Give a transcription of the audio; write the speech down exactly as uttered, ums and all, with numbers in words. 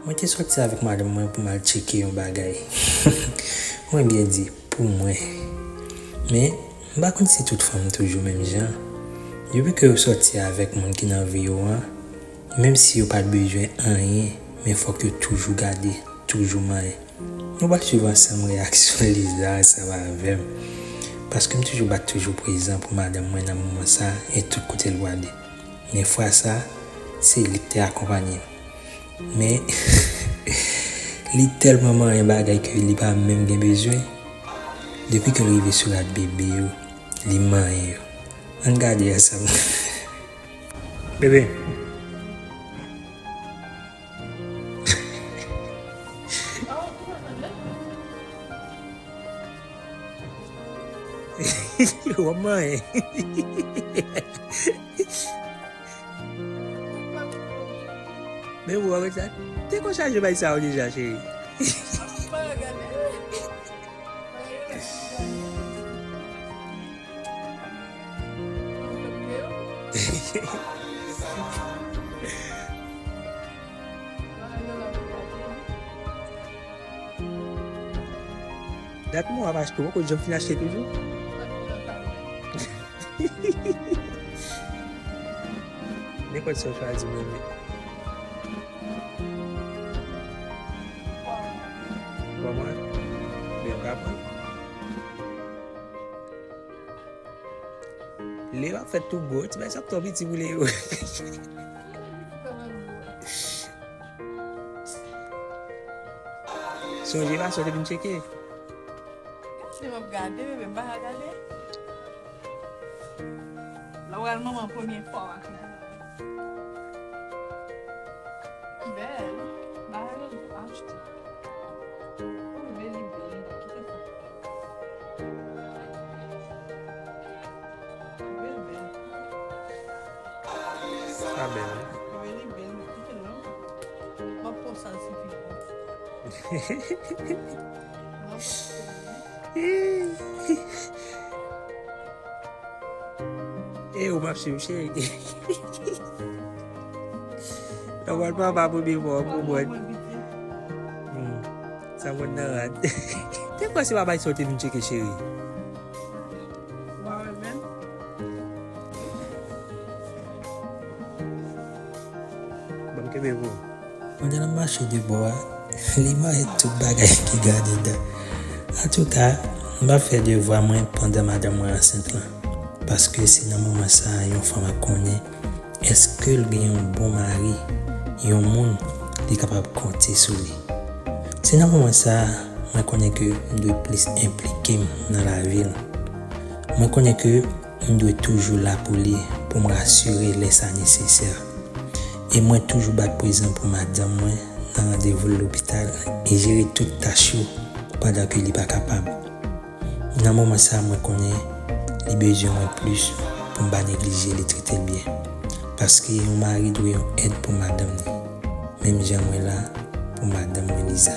Mwen te sòti avèk madanm mwen pou m al tcheke yon bagay. Mwen byen di, pou mwen. Men, m pa konn si tout fanm toujou menm jan. Depi ke w sòti avèk moun ki nan vi w an, menm si yo pa t bezwen anyen, men fòk yo toujou gade, toujou manyen. Nou pral swiv ansanm reyaksyon Liza ansanm avè m. Paske m toujou bat toujou prezan pou madanm mwen nan moman sa e tout kote l prale. Men fwa sa, se li ki te akonpanye m. Men, li tèlman manyen bagay ke li pa menm gen bezwen. Depi ke l rive sou rad bebe yo, li manyen yo. Ann gade ansanm. Bebe. W ap manyen. Men w wè sa? Te konn chaje bay sa yo deja, cheri. Dat mwen w ap achte, w poko janm fin achte toujou? Nenpòt sa w chwazi, mwen menm. Kòman? Men w ka pran. Lè w ap fè tou gwo, ti bay sa ap twò piti pou Leo. Sonje pa sòti vin tcheke. Gade, m ap gade, bebe, m pa ka gade. La w al manman premye fwa w ak la. Bèl. Bagay yo achte. Ou bebe li bèl, kite sa. Bebe bèl. Sa bèl, wi. Bebe li bèl, kite l non. M ap pran sa l sifi bon. M ap pran sa l. E ou m ap swiv, cheri. Lè w al papa premye fwa, w konprann. Hmm. Sa mwen nan rad. Te kwè se pa bay sa w te vin tcheke, cheri. Ban m kenbe pou ou. Pandan n ap mache de bò a, li manyen tout bagay ki gade dan. Antouka, m ap fè devwa mwen pandan madanm mwen ansent lan. Paske se nan moman sa a yon fanm ap konnen èske l gen yon bon mari, yon moun li kapab konte sou li. Se nan moman sa a, mwen konnen ke m dwe plis enplike m nan lavi l. Mwen konnen ke m dwe toujou la pou li, pou m rasire lè sa nesesè. E mwen toujou bat prezan pou madanm mwen nan randevou l lopital e jere tout tach yo pandan ke li pa kapab. Nan moman sa, mwen konnen li bezwen mwen plis pou m pa neglije li, trete l byen. Paske yon mari dwe yon èd pou madanm li, menm jan mwen la pou madanm mwen Liza.